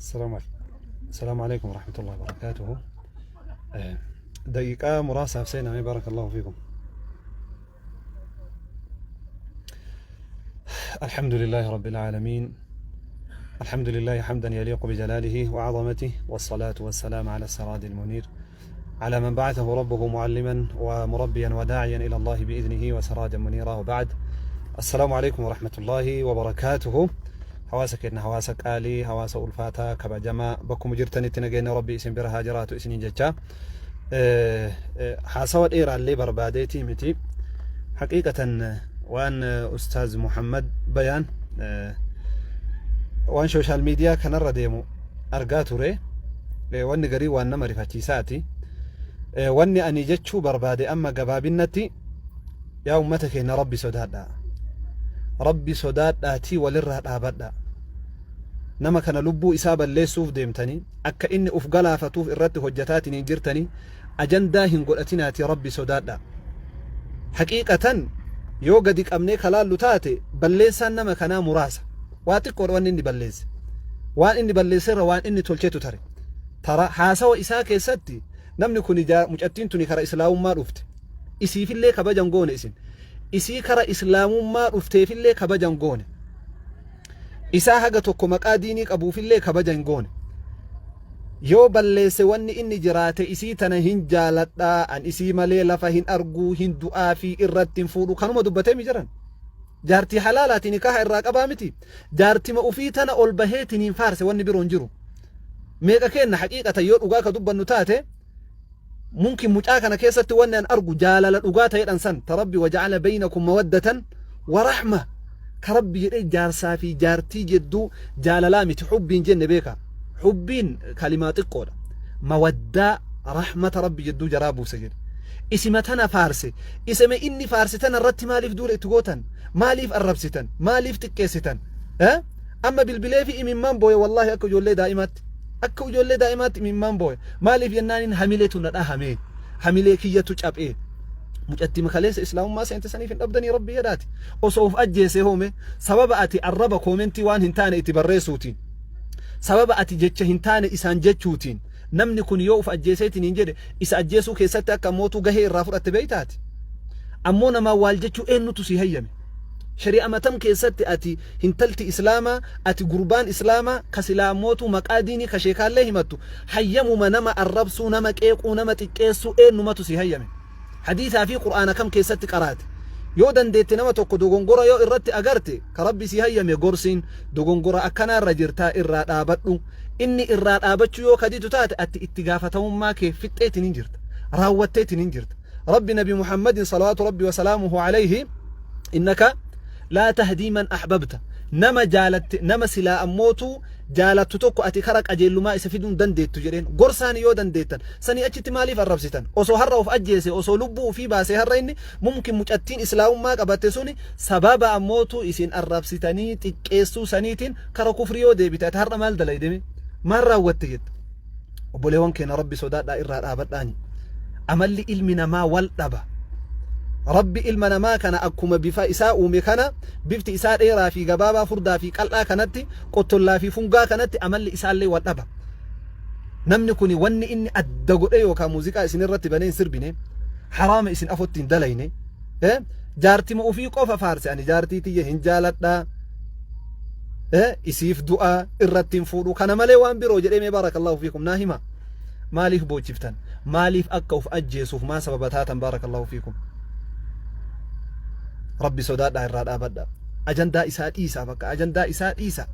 السلام عليكم، السلام عليكم ورحمة الله وبركاته. دقيقة muraasaaf seename. بارك الله فيكم. الحمد لله رب العالمين، الحمد لله حمدا يليق بجلاله وعظمته، والصلاة والسلام على السراج المنير، على من بعثه ربه معلما ومربيا وداعيا إلى الله بإذنه وسراجا منيرا، وبعد، السلام عليكم ورحمة الله وبركاته. Hawaasa keenya, hawaasa qaalii, hawaasa ulfaataa, kabajamaa, bakkuma jirtanitti nageenya Rabbii isin bira haa jiraatu isiniin jecha. Haasawa dheeraallee barbaadeetii miti. Haqiiqatan waan Ustaaz Muhammad Bayaan waan social media kanarra deemu argaa ture. Wanni garii waan nama rifachiisaati. Wanni ani jechuu barbaade amma gabaabinnatti, yaa ummata keenya, Rabbi sodaadhaa. Rabbi sodaadhaatii walirraa dhaabadhaa. Nama kana lubbuu isaa balleessuuf deemtanii, akka inni uf galaafatuuf irratti hojjetaatiin hin jirtanii, ajandaa hin godhatinaatii Rabbi sodaadhaa. Haqiiqatan yoo gadi qabnee kalaallu taate, balleessaan nama kanaa muraasa. Waa xiqqoodha wanni inni balleesse. Waan inni balleesserra waan inni tolchetu tare. Tara haasawa isaa keessatti namni kun mucattiin tuni kara Islaamummaa dhufte. Isiifillee kabajan goone isin. Isii kara Islaamummaa dhufteefillee kabajan goone. Isaa haga tokko maqaa diinii qabuufillee kabaja hin goone. Yoo balleesse, wanni inni jiraate isii tana hin jaaladhaa, an isii malee lafa hin arguu, hin du'aa fi irratti hin fuudhu, kanuma dubbatee mi jiran. Jaartii halaalaati nikaaha irraa qabaa miti. Jaartima ufii tana ol baheetiin hin faarse, wanni biroo hin jiru. Meeqa kenna haqiiqatan yoo dhugaa ka dubbannu taate, mumkin mucaa kana keessatti wanni an argu jaalala dhugaa ta'edhan san ta Rabbi وجعل بينكم مودة ورحمة ka Rabbi jedhee jaarsaa fi jaartii jedduu jaalalaa miti, xubbiin jenne beeka, xubbiin kalimaa xiqqoodha, mawaddaa rahmata Rabbi jedduu jaraa buuse jedhe. Isima tana faarse. Isame inni faarse tana irratti maaliif duula itti gootan? Maaliif arrabsitan? Maaliif xiqqeessitan? Amma bilbilee fi imimmaan booye, wallaahi, akka ijoollee daa'imaatti, akka ijoollee daa'imaatti imimmaan booye. Maaliif jennaaniin hamileetu na dhahame, hamilee kiyyatu caphee. Mucattii kaleessa Islaamummaa seente saniif hin dhabdanii Rabbi jedhaati. Osoo of ajjeesee hoome, sababa ati arraba comment waan hin taane itti barreessuutiin, sababa ati jecha hin taane isaan jechuutiin, namni kun yoo of ajjeeseetiin hin jedhe, isa ajjeesuu keessatti akka mootuu gahee irraa fudhatte beeytaati. Ammoo namaa waal jechuu eenyutu si hayyame? Shari'a matam keessatti ati hintalti Islaamaa, ati gurbaan Islaamaa ka silaa mootuu maqaa diinii ka sheekaallee himattu, hayyamuma nama arrabsuu, nama qeequu, nama xiqqeessuu eenyumatu si hayyame? Hadiisaa fi Qur'aana kam keessatti qaraate? Yoo dandeette, nama tokko dogongora yoo irratti agarte, ka Rabbi si hayyame gorsiin, dogongora akkanaa irra jirtaa, irraa dhaabadhu. Inni irraa dhaabachuu yoo kaditu taate, ati itti gaafatamummaa kee fixxeetiin hin jirta, raawwatteetiin hin jirta. Rabbi Nabi Muhammadin صلوات ربي وسلامه عليه إنك لا تهدي من أحببت. Nama jaalatte, nama silaa ammootu jaalattu tokko, ati kara qajeellumaa isa fiduu hin dandeettu jedheen. Gorsaan yoo dandeettan, sanii achitti maaliif arrabsitan? Osoo har'a of ajjeese, osoo lubbuu ofii baasee har'a inni, mumkin mucattiin Islaamummaa qabatte suni sababa ammootu isin arrabsitanii xiqqeessuu saniitiin kara kufrii yoo deebite, ati har'a maal dalaydeme, maal raawwatte jette? Obboleewwan keenya, Rabbi sodaadhaa, irraa dhaabadhaani. Amalli ilmi namaa wal dhaba. Rabbi ilma namaa kana akkuma bifa isaa uume kana, bifti isaa dheeraa fi gabaabaa, furdaa fi qal'aa kanatti, qottollaa fi fungaa kanatti, amalli isaallee wal dhaba. Namni kun wanni inni adda godhe yookaan muuziqaa isin irratti banee hin sirbine, haraama isin afotti hin dalayne, jaartima ofii qofa faarse. Ani jaartii tiyya hin jaaladhaa, isiif du'aa, irratti hin fuudhu, kana malee waan biroo jedhee mee, بارك الله فيكم, naa hima. Maaliif boochiftan? Maaliif akka uf ajjeesuuf maa sababa taatan? بارك الله فيكم, Rabbi sodaadhaa, irraa dhaabadha. Ajandaa isaa dhiisa, bakka ajandaa isaa dhiisa.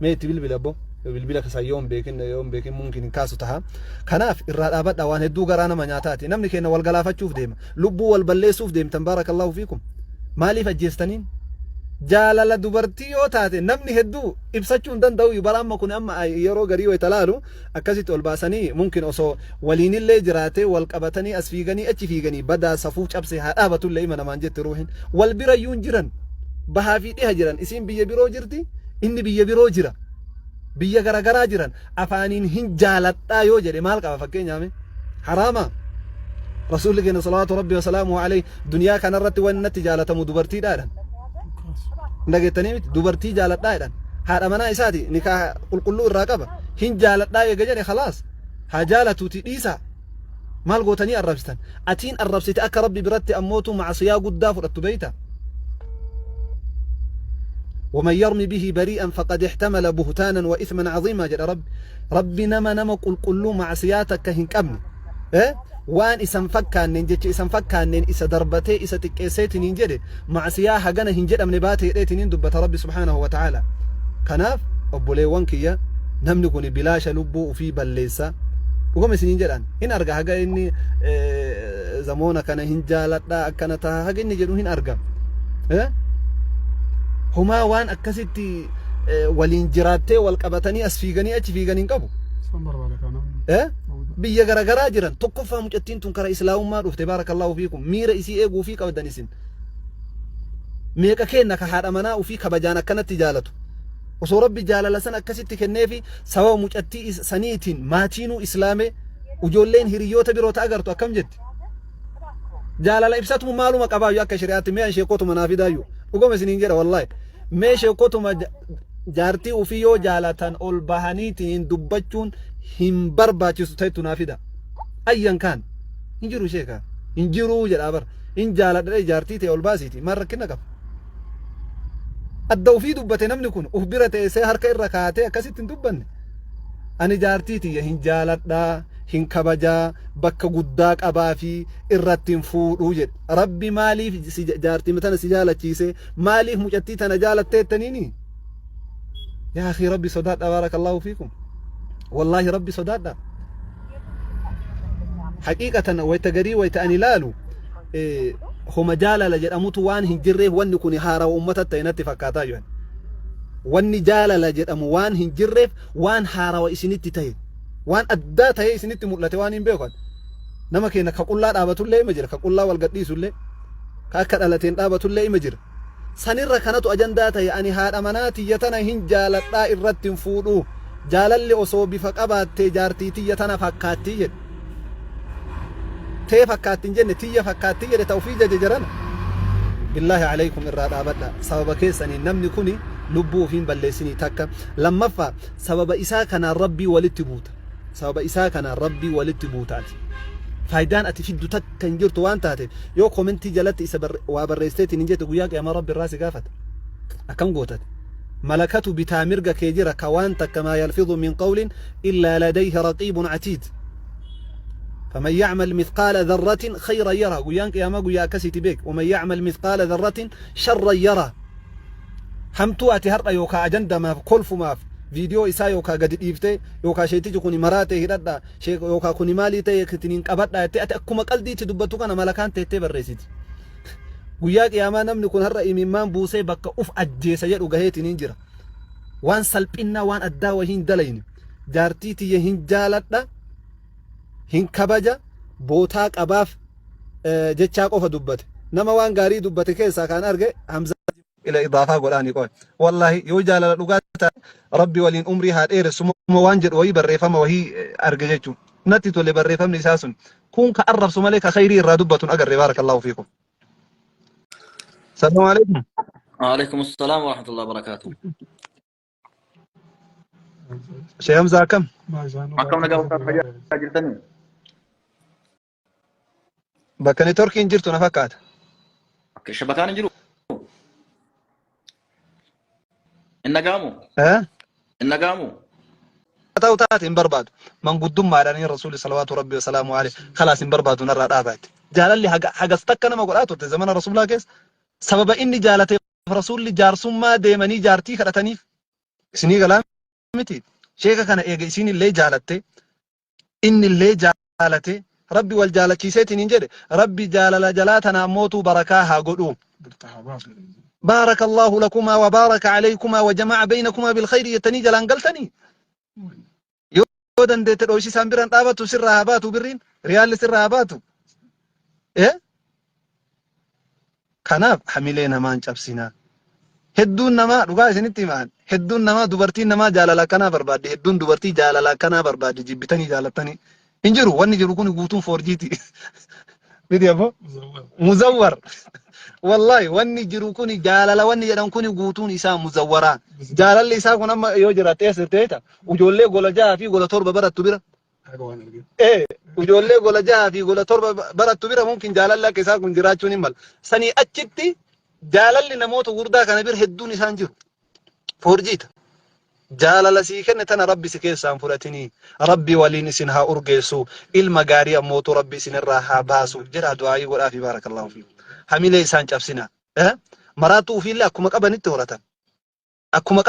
Mee itti bilbila abbo, bilbila kasaa yoo hin beekin mumkin hin kaasu taha. Kanaaf irraa dhaabadha. Waan hedduu garaa nama nyaataati. Namni keenya wal galaafachuuf deema, lubbuu wal balleessuuf deemtan. بارك الله فيكم, maaliif ajjeestaniin? Jaalala dubartii yoo taate, namni hedduu ibsachuu hin danda'u. Bara amma kun amma yeroo garii wayita laalu akkasitti ol baasanii, mumkin osoo waliinillee jiraatee, wal qabatanii as fiiganii achi fiiganii, badaa safuu cabse haa dhaabatullee ima namaan jette ruuhin. Wal birayyuu hin jiran, bahaa fi dhiha jiran. Isiin biyya biroo jirti, inni biyya biroo jira, biyya garagaraa jiran. Afaaniin hin jaaladhaa yoo jedhe maal qaba? Fakkeenyaaf, haraama? Rasuulli keenya صلوات ربي وسلامه عليه duniyaa kanarratti wanni natti jaalatamu dubartiidhaadhan. Dhageettanii miti? Dubartii jaaladhaa jedhan. Haadha manaa isaati, nikaa qulqulluu irraa qaba. Hin jaaladhaa eega jedhe khalaas haa jaalatuuti dhiisaa. Maal gootanii arrabsitan? Atiin arrabsite akka Rabbi biratti ammootu macsiyaa guddaa fudhattu beeyta. ومن يرمي به بريئا فقد احتمل بهتانا وإثما عظيما jedha Rabbi. Rabbi nama nama qulqulluu macsiyaa takka hin qabne waan isan fakkaanneen jecha isan fakkaanneen isa darbatee isa xiqqeesseetiniin jedhe macsiyaa hagana hin jedhamne baate jedheetiniin dubbata Rabbi subhaanahu wa ta'ala. Kanaaf obboleewwan kiyya namni kun bilaasha lubbuu ufii balleessa. Dhugama isiniin jedhaan hin arga haga inni zamoona kana hin jaaladha akkana taha haga inni jedhu hin arga. Homaa waan akkasitti waliin jiraattee wal qabatanii as fiiganii achi fiiganii hin qabu. San barbaada kana. Eh? Biyya garagaraa jiran tokkoffaa mucattiin tun kara islaamummaa dhufte baarakallaahu fiikum miira isii eeguu fi qabdan isin. Meeqa keenna ka haadha manaa ufii kabajaan akkanatti jaalatu. Osoo Rabbi jaalala san akkasitti kenneefi sababa mucattii saniitiin maatiinuu islaamee ijoolleen hiriyyoota biroo ta agartu akkam jetti. Jaalala ibsatumu maaluma qabaayyu akka shari'aatti mee an sheekotuma naa fidaayyu. Dhugama isiniin jedha wallaahi. Mee sheekotuma jaartii ufii yoo jaalatan ol bahaniitiin dubbachuun hin barbaachisu ta'ettu naa fida. Ayyan kaan hin jiru sheeka hin jiruu jedhaa bara. Hin jaaladha jaartii ta'e ol baasiiti maal rakkina qaba. Adda ufii dubbate namni kun uf bira teessee harka irra kaatee akkasitti hin dubbanne. Ani jaartii tiyya hin jaaladhaa, hin kabajaa, bakka guddaa qabaa fi irratti hin fuudhuu jedhe. Rabbi maaliif si jaartii tana si jaalachiise? Maaliif mucattii tana jaalattee jettaniini? Yaa akhi Rabbi sodaadha baarakallaahu fiikum. Wallaahi Rabbi sodaadha. Haqiiqatan wayta garii wayta ani ilaalu homa jaalala jedhamutu waan hin jirreef wanni kun haarawa ummata ta'e natti fakkaataa jiran. Wanni jaalala jedhamu waan hin jirreef waan haarawa isinitti ta'e waan addaa ta'e isinitti mul'ate waan hin beekan. Nama keenya ka qullaa dhaabatullee ima jira ka qullaa wal gadhiisullee ka akka dhalateen dhaabatullee ima jira. Sanirra kanatu ajandaa ta'e ani haadha manaa tiyya tana hin jaaladhaa irratti hin fuudhu. Jaalalli osoo bifa qabaattee jaartii tiyya tana fakkaattii jedhe. Tee fakkaatti hin jenne tiyya fakkaatti jedhe ta ofii jaje jarana. Billaahi alaykum irraa dhaabadha. Sababa keessaniin namni kuni lubbuu ofiin balleessinii takka. Lammaffaa sababa isaa kanaan Rabbii walitti buuta. Sababa isaa kanaan Rabbii walitti buuta ati. Faayidaan ati fiddu takka hin jirtu waan taateef yoo komentii jalatti isa waa barreessiteetiin hin jette guyyaa qiyaamaa Rabbi irraa si gaafata. Akkam gootate? Malakatu bitaa mirga kee jira ka waan takka maa yalfidhu min qawlin illaa ladayhi raqiibun atiid. Faman ya'mal mithqaala dharratin khayran yara. Guyyaan qiyaamaa guyyaa akkasiiti beek. Waman ya'mal mithqaala dharratin sharran yara. Hamtuu ati har'a yookaa ajandamaaf kolfumaaf viidiyoo isaa yookaa gadi dhiiftee yookaa sheetichi kuni maraa ta'e hidhadha yookaa kuni maalii ta'e ittiin qabadha jettee ati akkuma qaldiitti dubbattu kana malakaan teettee barreessiti. Guyyaa qiyaamaa namni kun har'a imimmaan buusee bakka uf ajjeesa jedhu gaheetiin hin jira. Waan salphinnaa waan addaa wahii hin dalayne. Jaartii tiyya hin jaaladha, hin kabaja, bootaa qabaaf jechaa qofa dubbate. Nama waan gaarii dubbate keessaa kan arge Hamzaa ila idaafaa godhaani qoy. Wallaahi yoo jaalala dhugaa taate Rabbi waliin umrii haa dheeressu waan jedhu wayii barreeffama wahii arge jechuun. Natti tole barreeffamni isaa sun. Kun ka arrabsu malee ka khayrii irraa dubbatu hin agarre baarakallaahu fiikum. Salaamu alaikum. Waalaikum assalam wa rahmatullahi wa barakatuh. Sheekh Hamzaa akkam? Akkam nagaa ustaaz fayyaa jirtanii? Bakka neetworkiin jirtu na fakkaata. Akka shabakaan hin jiru. Hin dhaga'amu? Eh? Hin dhaga'amu? Ta'u taate hin barbaadu. Manguddummaadhaan inni rasuulli salawaatu rabbi wasalaamu alayhi khalaas hin barbaadu narraa dhaabaatti. Jaalalli haga hagas takka nama godhaa turte zamana rasuulaa keessa. Sababa inni jaalateef rasuulli jaarsummaa deemanii jaartii kadhataniif. Isinii galaa miti. Sheeka kana eega isiin illee jaalatte inni illee jaalate rabbi wal jaalachiiseetiin hin jedhe rabbi jaalala jalaa tana ammootuu barakaa haa godhu. Baaraka Allahu lakumaa wa baaraka alaykumaa wa jama'a baynakumaa bil khayri jettanii jalaan galtanii. Yoo dandeette dhoysisaan biraan dhaabatu sirraa haa baatu birriin riyaalli sirraa haa baatu. Eh? Kanaaf hamilee namaa hin cabsinaa. Hedduun namaa dhugaa isinitti himaan hedduun namaa dubartiin namaa jaalala akkanaa barbaaddi hedduun dubartii jaalala akkanaa barbaaddi jibbitanii jaalattanii hin jiru wanni jiru kun guutuun foorjiiti. Miti abbo? Muzawwar. Wallahi wanni jiru kuni jaalala wanni jedhan kuni guutuun isaa muzawwaraa. Jaalalli isaa kun amma yoo jiraatte eessa jirte ijoollee gola 6 fi gola 7 barattu bira. Ee, ijoollee gola 6 fi gola 7 barattu bira mumkin jaalalli akka isaa kun jiraachuun hin mala. Sanii achitti jaalalli namoota gurdaa kana bira hedduun isaan jiru. Foorjiita. Jaalala sii kenne tana Rabbi si keessaa hin fudhatinii. Rabbi waliin isin haa urgeessu. Ilma gaarii ammootu Rabbi isinirraa haa baasu. Jedhaa du'aayii godhaafi baarakallaahu fiikum. Hamilee isaan cabsina. Maraatuu ofiillee akkuma qabanitti horatan. Akkuma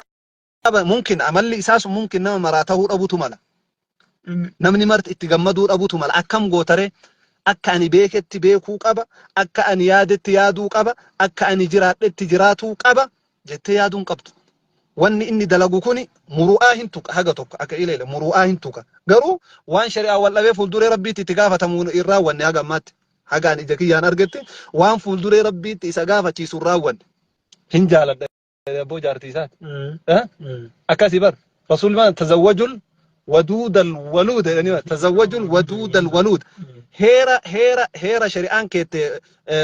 qaban mumkin amalli isaa sun mumkin nama maraa tahuu dhabutu mala. Namni marti itti gammaduu dhabutu mala. Akkam gootaree? Akka ani beeketti beekuu qaba. Akka ani yaadetti yaaduu qaba. Akka ani jiraadhetti jiraatuu qaba. Jettee yaaduu hin qabdu. Wanni inni dalagu kuni muru'aa hin tuqa haga tokko akka ileele muru'aa hin tuqa. Garuu waan shari'aa wal dhabee fuulduree Rabbiitti itti gaafatamu hin raawwanne haga ammaatti. Haga ani ija kiyyaan argetti waan fuulduree Rabbiitti isa gaafachiisu hin raawwanne. Hin jaaladha abboo jaartii isaati. Akkasii bar. Rasuulli maal tazawwajul waduudal waluud jedhanii bar. Tazawwajul waduudal waluud. Heera shari'aan keette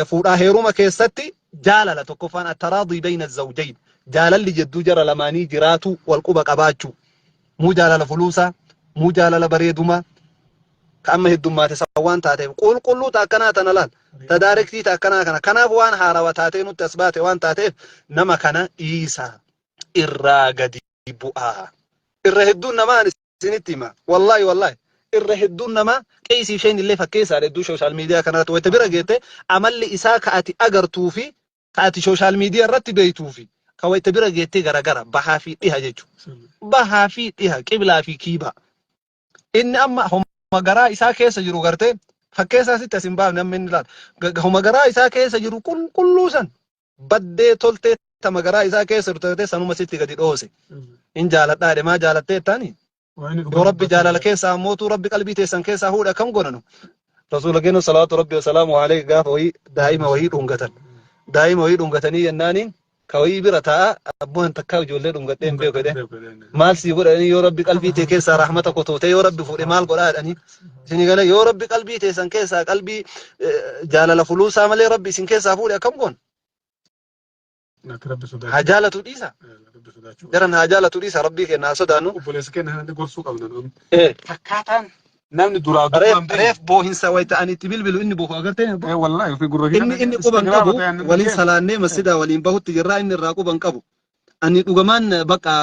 fuudhaa heeruma keessatti jaalala tokkoffaan attaraadii bayna zawjayn. Jaalalli jidduu jara lamaanii jiraatu wal quba qabaachuu. Muu jaalala fuluusaa, muu jaalala bareedumaa. Ka amma heddummaate san waan taateef qulqulluu ta akkanaa tana laal. Ta daarektii ta akkanaa kana. Kanaaf waan haarawa taatee nutti as baate waan taateef nama kana dhiisaa. Irraa gadi bu'aa. Irra hedduun namaa ani isinitti hima. Wallaahi wallaahi. Irra hedduun namaa qeesii isheen illee fakkeessaadha hedduu social media kanarratti wayita bira geette amalli isaa ka ati agartuu fi ka ati social media irratti beektuu fi ka wayita bira geettee garagara bahaa fi dhiha jechuudha. Bahaa fi dhiha qiblaa fi kiibaa. Inni amma homa garaa isaa keessa jiru gartee fakkeessaa sitti as hin baafne amma inni laala. Homa garaa isaa keessa jiru qulqulluu san baddee toltee tama garaa isaa keessa jirtu taatee sanuma sitti gadi dhoose. Hin jaaladhaa jedhe maa jaalattee jettaani? Yoo Rabbi jaalala keessaa ammootuu Rabbi qalbii teessan keessaa fuudhe akkam godhanu? Rasuula keenya salaatu Rabbi wasalaamu alayhi gaafa wayii daa'ima wayii dhungatan. Daa'ima wayii dhungatanii jennaaniin ka wayii bira taa'a abboon takkaa ijoollee dhungadhee hin beeku jedhee. Maal sii godhanii yoo Rabbi qalbii tee keessaa rahmata kotootee yoo Rabbi fuudhe maal godhaa jedhanii. Isin galee yoo Rabbi qalbii teessan keessaa qalbii jaalala fuluusaa malee Rabbi isin keessaa fuudhe akkam goon? Akka Rabbi sodaachuu. Haa jaalatu dhiisa. Rabbi sodaachuu. Daran haa jaalatu dhiisa Rabbii keenya haa sodaannu. Obboleessa keenya kanatti gorsuu qabna nuun. Eh. Fakkaataan namni duraa Reef duubaan reef boohinsa wayita ani itti bilbilu inni boohu agartee Eh wallahi ofii gurra inni quban qabu waliin salaannee masjidaa waliin bahutti jirraa inni irraa quban qabu. Ani dhugamaan bakka.